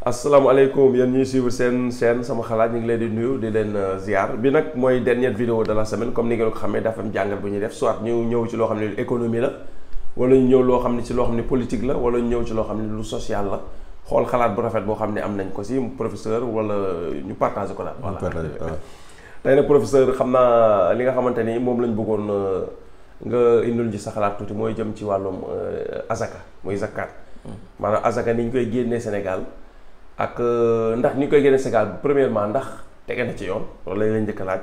asalaamaaleykum yéen ñuy suivre seen chaîne sama xalaat ñu ngi leen di nuyu di leen ziar bi nag mooy dernière vidéo de la semaine comme ni ngeen ko xamee dafa am jàngat bu ñuy def soit ñu ñëw ci loo xam ne économie la wala ñu ñëw loo xam ne ci loo xam ne politique la wala ñu ñëw ci loo xam ne lu social la xool xalaat bu rafet boo xam ne am nañ ko si professeur wala ñu partagé ko daal. voilà tey nag professeur xam naa li nga xamante ni moom lañ bëggoon nga indil ci sa xalaat tuuti mooy jëm ci wàllum azaka muy zakat. maanaam azaka ni ñu koy génnee Sénégal. ak ndax ni ñu koy génne Sénégal premièrement ndax tege na ci yoon loolu lañ njëkk a laaj.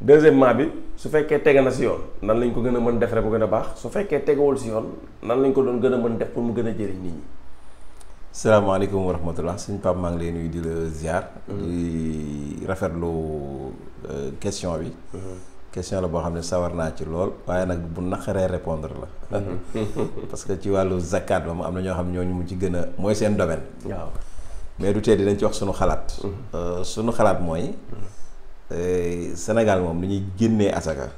deuxièmement bi su fekkee tege na si yoon nan lañ ko gën a mën def rek mu gën a baax su fekkee tegewul si yoon nan lañ ko doon gën a mën def pour mu gën a jëriñ nit ñi. salaamaaleykum wa rahmatullah suñu Pape maa ngi lay nuyu di la ziar. di rafetlu question bi. question la boo xam ne sawar naa ci lool waaye nag bu naqaree répondre la. parce que ci wàllu zakat ba mu am na ñoo xam ne ñooñu mu ci gën a mooy seen domaine. waaw. mais du tee dinañ ci wax sunu xalaat. sunu xalaat mooy Sénégal moom ni ñuy génnee asaka.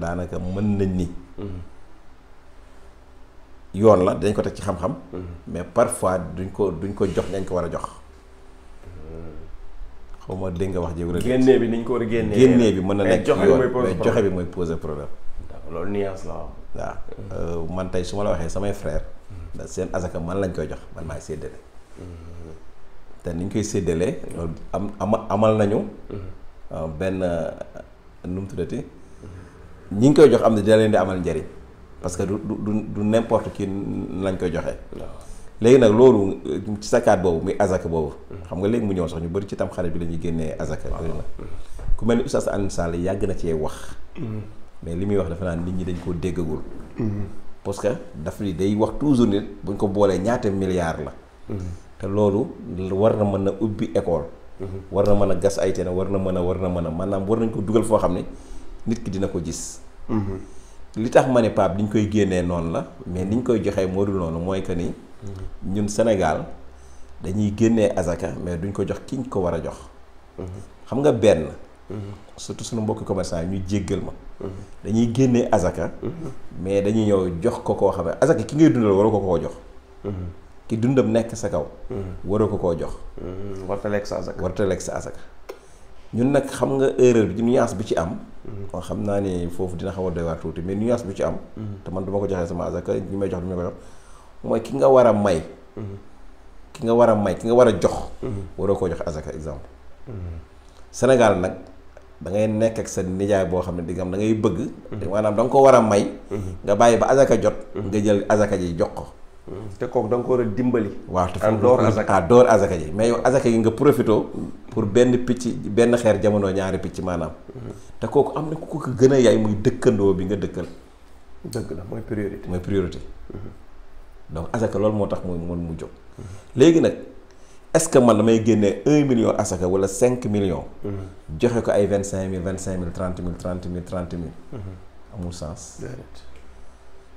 daanaka mën nañ ni. yoon la dañ ko teg ci xam-xam. mais parfois duñ ko jox ñañ ko war a jox. xaw ma dégg nga wax ji. génnee bi ni ñu ko war a génnee. génnee bi mën na nekk yoon mais joxe bi mooy poser problème. loolu nuance la waaw man tey su ma la waxee samay frère seen asaka man lañ koy jox man maay séddale. te ni ñu koy séddalee. loolu amal nañu. benn nu mu tuddati. ñi ngi koy jox am na dina leen di amal njariñ parce que du n'importe qui lañ koy joxe. léegi nag loolu ci zakat boobu muy azaka boobu. xam nga léegi mu ñëw sax ñu bëri ci tam xarit bi la ñuy génnee azaka. bëri na ku mel ni Oustaz Alioune Sall yàgg na cee wax. mais li muy wax dafa naan nit ñi dañ koo déggagul. parce que daf li day wax toujours nit buñ ko boolee ñaata milliards la. te loolu war na mën a ubbi école. war na mën a gas ay teen war na mën a maanaam war nañ ko dugal foo xam ne nit ki dina ko gis. li tax ma ne Pape li ñu koy génnee noonu la mais ni ñu koy joxee moo dul noonu mooy que ni. ñun Sénégal dañuy génnee azaka mais duñ ko jox ki ñu ko war a jox. xam nga benn. surtout suñu mbokki commerçant yi ñuy jéggal ma. dañuy génnee azaka. mais dañuy ñëw jox ko koo xam ne azaka ki ngay dundal waroo ko koo jox. ki dundam nekk sa kaw. waroo ko koo jox. warta lekk sa azaka. ñun nag xam nga erreur bi nuance bi ci am. kon xam naa ni foofu dina xaw a doy waar tuuti mais nuance bi ci am. te man du ma ko joxee sama azaka ñi may jox du ma ko jox mooy ki nga war a may. ki nga war a jox. waroo koo jox azaka exemple. Sénégal nag da ngay nekk ak sa nijaay boo xam ne di nga am da ngay bëgg. maanaam da nga ko war a may. nga bàyyi ba azaka jot. nga jël azaka ji jox ko. te kooku da nga ko war a dimbali. waaw te door azaka ji mais yow azaka yi nga profito pour benn xeer jamono ñaari picc maanaam. te kooku am na ku ko gën a yaay muy dëkkandoo bi nga dëkkal. dëgg la mooy priorité. donc azaka loolu moo tax mu jóg. léegi nag est-ce que man damay génnee 1 million asaka wala 5 millions. joxe ko ay 25 000 30 000 amul sens.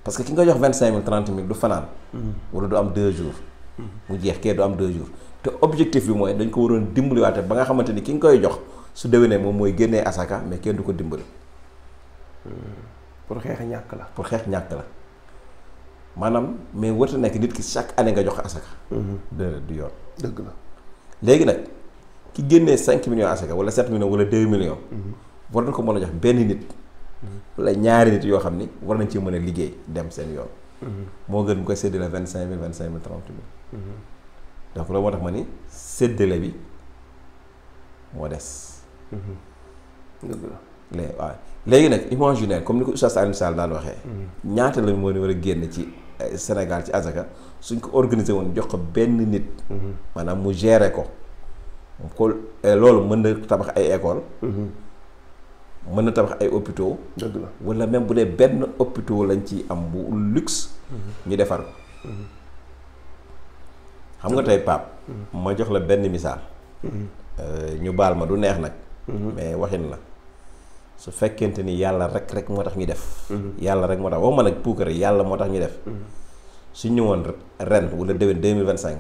parce que ki nga jox 25 000 30 000 du fanaan. wala du am 2 jours. mu jeex kee du am 2 jours te objectif bi mooy dañ ko waroon dimbaliwaate ba nga xamante ni ki nga koy jox su déwénee moom mooy génnee asaka mais kenn du ko dimbali. pour xeex ñàkk la. maanaam mais warta nekk nit ki chaque année nga jox ko asaka. du yoon. dëgg la léegi nag ki génnee 5 millions asaka wala 7 millions wala 2 millions. war na ko mën a jox benn nit. wala ñaari nit yoo xam ni war nañ ci mën a liggéey dem seen yoon. moo gën mu koy séddale 25 000 30 000. donc loolu moo tax ma ni séddale bi moo des. dëgg la léegi nag imaginaire comme ni ko Oustaz Alioune Sall daan waxee. ñaata lañ moo war a génn ci Sénégal ci azaka suñ ko organisé woon jox ko benn nit. maanaam mu gérer ko. loolu mën na tabax ay école mën na tabax ay hôpitaux. dëgg la wala même bu dee benn hôpitaux lañ ci am bu luxe. ñu defar ko. xam nga tey Pape. ma jox la benn misaal. ñu baal ma du neex nag. mais waxin la. su fekkente ni yàlla rek moo tax ñu def. yàlla rek moo tax waxuma nag puukare yàlla moo tax ñu def. su ñëwoon ren wala déwén 2025.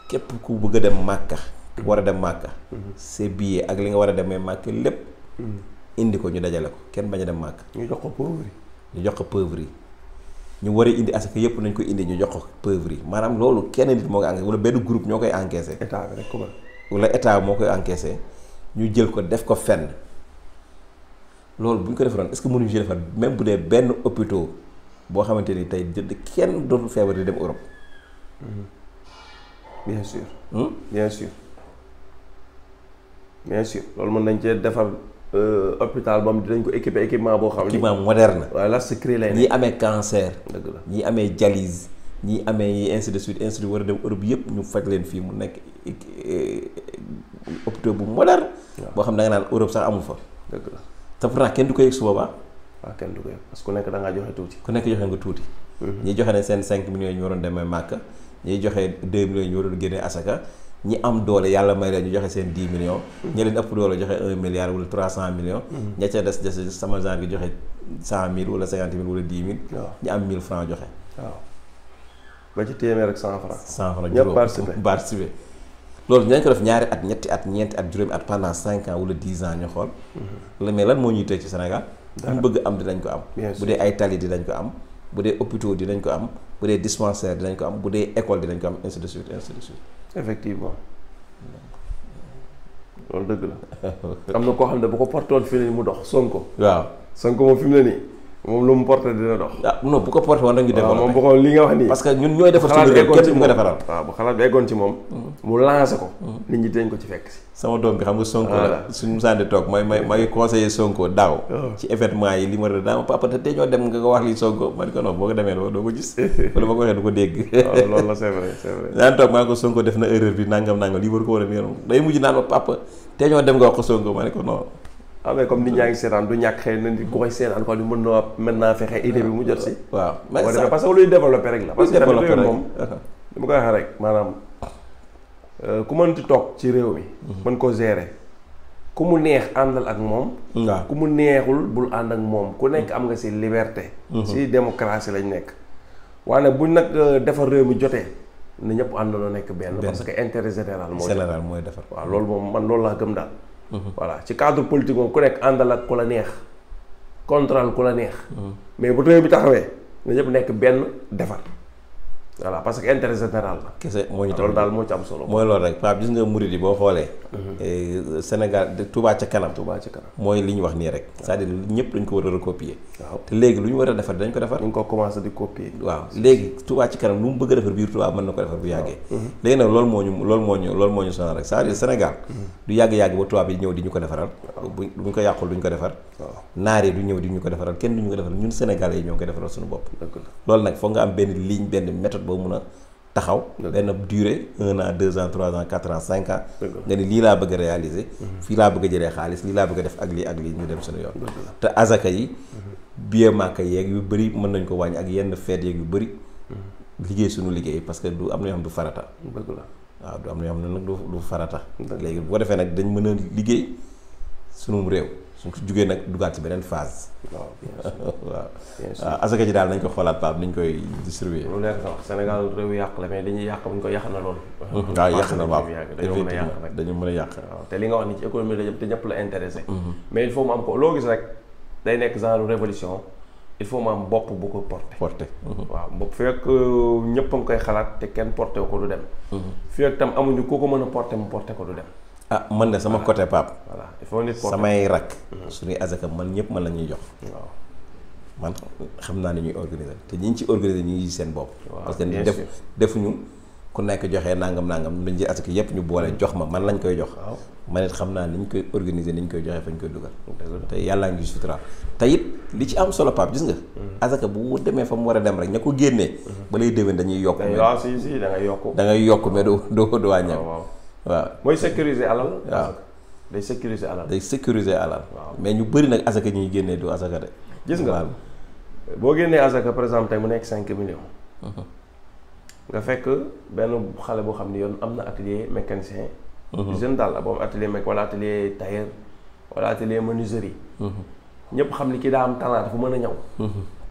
képp ku bëgg a dem Màkka. war a dem Màkka. sa billet ak li nga war a demee Màkka lépp. indi ko ñu dajale ko kenn bañ a dem Màkka. ñu jox ko pauvre yi. ñu jox ko pauvre yi ñu war a indi asaka yëpp nañ ko indi ñu jox ko pauvre yi maanaam loolu kenn nit moo koy encaissé wala benn groupe ñoo koy encaissé. état bi rek ko mën. wala état moo koy encaissé ñu jël ko def ko fenn loolu bu ñu ko defaroon est-ce que mënuñu ci defar même bu dee benn hôpital boo xamante ni tey kenn dootul feebar di dem Europe. bien sûr. bien sûr bien sûr loolu mën nañ cee defar hôpital boobu dinañ ko équipement boo xam ne. équipement moderne. waaye la secret lay ñii amee cancer. dëgg la ñii amee dialyse ñii amee ainsi de suite war a dem Europe yëpp ñu faj leen fii mu nekk hôpital bu moderne. boo xam ne da nga naan Europe sax amu fa. dëgg la te pourtant kenn du ko yëg su boobaa. waaw kenn du ko yëg parce que ku nekk da ngaa joxe tuuti. ku nekk joxe nga tuuti. ñii joxe ne seen 5 millions yi ñu waroon demee Màkka ñiy joxe 2 millions yi ñu waroon génnee asaka ñi am doole yàlla may leen ñu joxe seen 10 millions. ñi leen ëpp doole joxe 1 milliard wala 300 millions. ña ca des sama genre gi joxe 100 000 wala 50 000 wala 10 000. waaw ñi am 1000 francs joxe. waaw ba ci téeméer ak 100 francs. 100 francs ñëpp participer loolu dinañ ko def ñaari at ñetti at ñeenti at juróomi at pendant 5 ans wala 10 ans ñu xool. mais lan moo ñuy tëj ci Sénégal. ñu bëgg am dinañ ko am. bu dee ay tali dinañ ko am. bu dee hôpitaux dinañ ko am. bu dee dispensaire dinañ ko am bu dee école dinañ ko am ainsi de suite ainsi de suite. effectivement loolu dëgg la. am na koo xam ne bu ko portoon fii nii mu dox Sonko. waaw Sonko moom fi mu ne nii moom lu mu porté dina dox. ah non bu ko porté woon rek ñu développé. moom bu ko li nga wax nii. parce que ñun ñooy defar suñu réew kenn du ko defaral. waaw bu xalaat bi eggoon ci moom. mu lancé ko. nit ñi dañ ko ci fekk si. sama doom bi xam nga Sonko la suñu musaan di toog may conseiller Sonko daaw. ci événement yi li ma doon daa papa te ñoo dem nga ko wax li Sonko ma ne ko non boo ko demee doo ko gis. wala boo ko waxee du ko dégg. waaw loolu la c'est vrai c'est vrai. daan toog maa ko Sonko def na erreur bi nangam lii war ko war a yoon day mujj naan ma papa te ñoo dem nga wax ko Sonko ma ne ko non. ah mais comme nit ñaa ngi seetaan du ñàkk xëy na nit ku koy seetaan ko mën naa fexe idée bi mu jot si. waaw mais parce que luy développé rek la. parce que tamit réew moom li ma koy waxee rek maanaam ku mënti toog ci réew mi. mën ko gérer ku mu neex àndal ak moom. waaw ku mu neexul bul ànd ak moom ku nekk am nga si liberté. si démocratie lañ nekk. waaye nag buñ nag defar réew mi jotee na ñëpp àndandoo nekk benn. parce que intérêt général mooy defar. waaw loolu moom man loolu laa gëm daal. voilà ci cadre politique moom ku nekk àndal ak ku la neex contral ku la neex. mais bu réew bi taxawee na ñëpp nekk benn defar. voilà parce que intérêt général la. kese moo ñu tax loolu daal moo ci am solo. mooy loolu rek Pape gis nga murid yi boo xoolee. Sénégal Touba ca kanam. Touba ca kanam mooy li ñu wax nii rek. c'est-à-dire ñëpp dañ ko war a recopier. waaw te léegi lu ñu war a defar dañ ko defar. ñu ngi ko commencé di copier. waaw léegi Touba ci kanam lu mu bëgg a defar biir Touba mën na ko defar bu yàggee. léegi nag loolu moo ñu sonal rek c'est-à-dire Sénégal. du yàgg-yàgg ba Touba bi ñëw di ñu ko defaral. buñ ko yàqul duñ ko defar. naar yi du ñëw di ñu ko defaral kenn du ñu ko defaral ñun Sénégalais yi ñoo koy defaral suñu bopp. loolu nag foog nga am benn ligne benn méthode boo mun a taxaw benn durée 1 an 2 ans 3 ans 4 ans 5 ans nga ni lii laa bëgg a réaliser fii laa bëgg a jëlee xaalis lii laa bëgg a def ak lii ñu dem suñu yoon te azaka yi biee màkka yeeg yu bëri mën nañ ko wàññi ak yenn feet yeeg yu bëri liggéey suñu liggéey parce que du am na yoo xam du farata waaw du am na yoo xam ne nag du farata léegi bu ko defee nag dañ mën a liggéey sunum réew suñ ko jugee nag dugaat ci beneen phase. waaw asaka ji daal nañ ko xoolaat Pape niñ koy distribuer. lu leer sax Sénégal réew yàq la mais dañuy yàq bu ñu ko yàq na loolu. waaw yàq na waaw dañoo mën a yàq nag dañu mën a yàq. waaw te li nga wax ni ci économie la jëm te ñëpp la intéressé. mais il faut mu am ko loo gis rek day nekk genre révolution il faut mu am bopp bu ko porté. waaw bopp fekk ñëpp a ngi koy xalaat te kenn porté ko du dem. fekk tam amuñu ku ko mën a porté mu porté ko du dem. ah man de sama côté Pape. voilà il faut nit samay rakk. suñuy azaka man ñëpp man la ñuy jox. waaw man xam naa ni ñuy organiser te ñi ci organiser ñu ngi seen bopp. parce que ni defuñu ku nekk joxee nangam dañ ci azaka yëpp ñu boole jox ma man lañ koy jox. man it xam naa ni ñu koy organiser ni ñu koy joxee fañ koy dugal. te yàllaa ngi sutura te it li ci am solo Pape gis nga. azaka bu demee fa mu war a dem rek ña ko génnee. ba lay déwén dañuy yokk. waaw si da ngay yokk. da ngay yokk mais doo wàññeeku. waaw mooy sécuriser alal. waaw day sécuriser alal. day sécuriser alal. mais ñu bëri nag asaka ñuy génnee du asaka de. gis nga boo génnee asaka par exemple tey mu nekk 5 millions. nga fekk benn xale boo xam ni yoon am na atelier mécanicien. jeune daal la boobu atelier mec wala atelier tailleur wala atelier menuiserie. ñëpp xam ni kii daa am talent dafa mën a ñaw.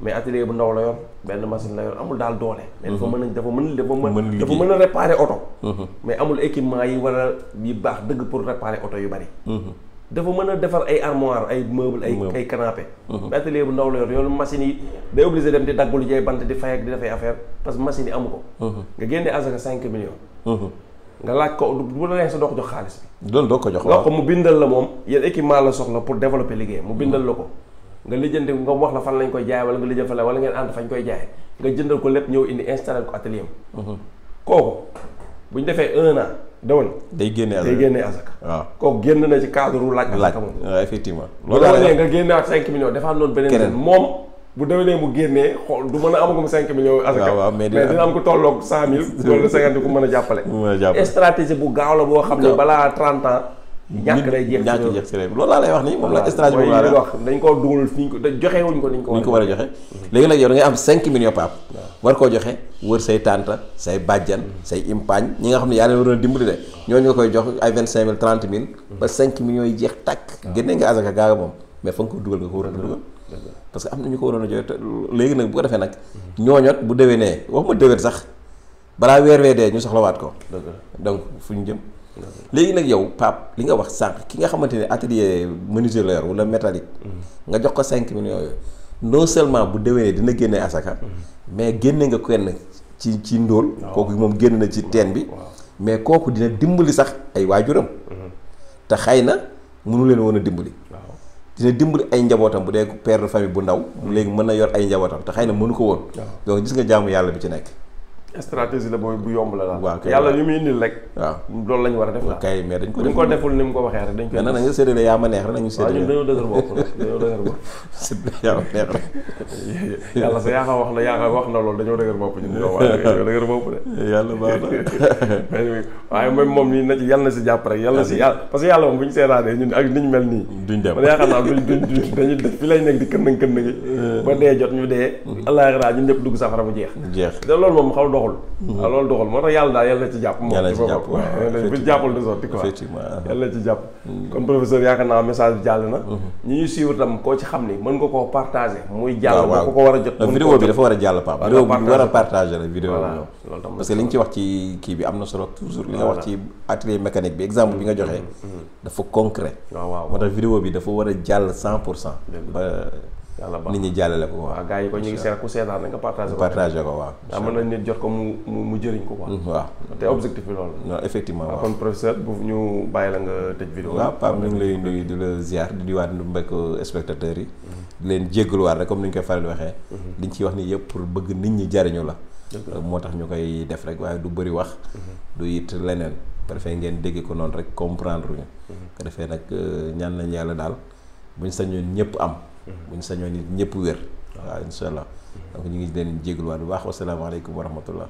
mais atelier bu ndaw la yor benn machine la yor amul daal doole. mais dafa mën a réparer oto. mais amul équipement yi wala yi baax dëgg pour réparer oto yu bari. dafa mën a defar ay armoire ay meuble ay canapé. atelier bu ndaw la yor yoolu machine yi day obligé dem di daggulu jey bant di fay ak di defay affaire parce que machine yi amu ko. nga génne asaka 5 millions. nga laaj ko bu la neex sa doo ko jox xaalis bi. loolu doo ko jox waaw ko mu bindal la moom yan équipement la soxla pour développer liggéey mu bindal la ko. nga lijjanti nga wax la fan lañ koy jaay wala nga lijjanti fa la wala ngeen ànd fañ koy jaay nga jëndal ko lépp ñëw indi installé ko atelier am. kooku bu ñu defee 1 an dawal. day génne asaka waaw kooku génn na ci cadre laaj asaka moom. waaw effectivement. loolu la nga génnewaat 5 millions defaat noonu beneen moom bu déwénee mu génnee xool du mën a amagum 5 millions asaka. waaw mais dina am ko tolloog 100 000 wala 50 ku mën a jàppale. stratégie bu gaaw la boo xam ne balaa 30 ans. ñàkk day jeex ci réew loolu laa lay wax nii moom la stratégie boobu laa lay wax dañ koo dugal fi ñu ko joxe wuñ ko ni ñu ko war a joxe. léegi nag yow da ngay am 5 millions Pape war koo joxe wër say tante say bàjjan say impaañ ñi nga xam ne yaa leen waroon a dimbali de ñooñu nga koy jox ay 25 000 30 000 ba 5 millions yi jeex tàkk génne nga asaka gaaga moom mais fa nga ko dugal nga ko waroon a dugal parce que am na ñu ko waroon a joxe te léegi nag bu ko defee nag ñooñot bu déwénee waxuma déwén sax balaa weer wee dee ñu soxlawaat ko donc fu ñu jëm léegi nag yow Pape li nga wax sànq ki nga xamante ne atelier menuisier la yor wala métallique nga jox ko 5 millions yooyu non seulement bu déwénee dina génne asaka mais génne nga kenn ci ndóol kooku moom génn na ci teen bi mais kooku dina dimbali sax ay waajuram te xëy na mënu leen woon a dimbali dina dimbali ay njabootam bu dee père de famille bu ndaw léegi mën na yor ay njabootam te xëy na mënu ko woon donc gis nga jaamu yàlla bi ci nekk stratégie la booy bu yomb la daal. waaw kay yàlla li muy indil rek. waaw loolu la ñu war a def daal. kay mais dañ ko deful ni mu ko waxee rek dañ ko. mais nag nga séddale yaa ma neex rek nañu séddale. waaw ñun dañoo dëgër bopp nag dañoo dëgër bopp. yaa ma neex rek. yàlla sa yaa wax na loolu dañoo dëgër bopp ñun dañoo dëgër bopp de. yàlla baax na. waaye même moom nii na ci yàlla na si jàpp rek yàlla si yàlla parce que yàlla moom bu ñu seetaanee ñun ak ni ñu mel nii. duñ dem man yaakaar naa duñ dañuy def fi lay nekk di kën gi ba dee jot ñu dee. allah ñun ñëpp dugg safara mu jeex. te loolu moom xaw doxul loolu doxal moo tax yàlla daal yàlla na ci jàpp moom bu jàppal de sotti quoi yàlla na ci jàpp kon professeur yaakaar naa message bi jàll na ñi ñuy suivre tam koo ci xam ni mën nga koo partager muy jàll ba ko war a jot vidéo bi dafa war a jàll Pape vidéo bi war a partager la vidéo bi loolu tam parce que li nga ci wax ci kii bi am na solo toujours li nga wax ci atelier mécanique bi exemple bi nga joxee dafa concret moo tax vidéo bi dafa war a jàll 100% ba nit ñi jàllale ko waaw gars yi ko ñu ngi seet ku seetaan nga partagé ko waaw mën nañ nit jot ko mu jëriñ ko quoi waaw te objectif bi loolu non effectivement waaw kon professeur bu ñu bàyyi la nga tëj vidéo waaw Pape ñu ngi lay nuyu di la ziar di diwaat mbokk spectateurs yi di leen jéggaluwaat rek comme ni ñu koy faral di waxee liñ ciy wax ni yëpp pour bëgg nit ñi jariñu la moo tax ñu koy def rek waaye du bëri wax du it leneen préfet ngeen dégg ko noonu rek comprendre ñu ko defee nag ñaan nañ yàlla daal buñ sañoon ñëpp am buñ sañoon nit ñëpp wér waaw incha allah donc ñu ngi leen jégluwaat bu baax wasalaamaaleykum wa rahmatullah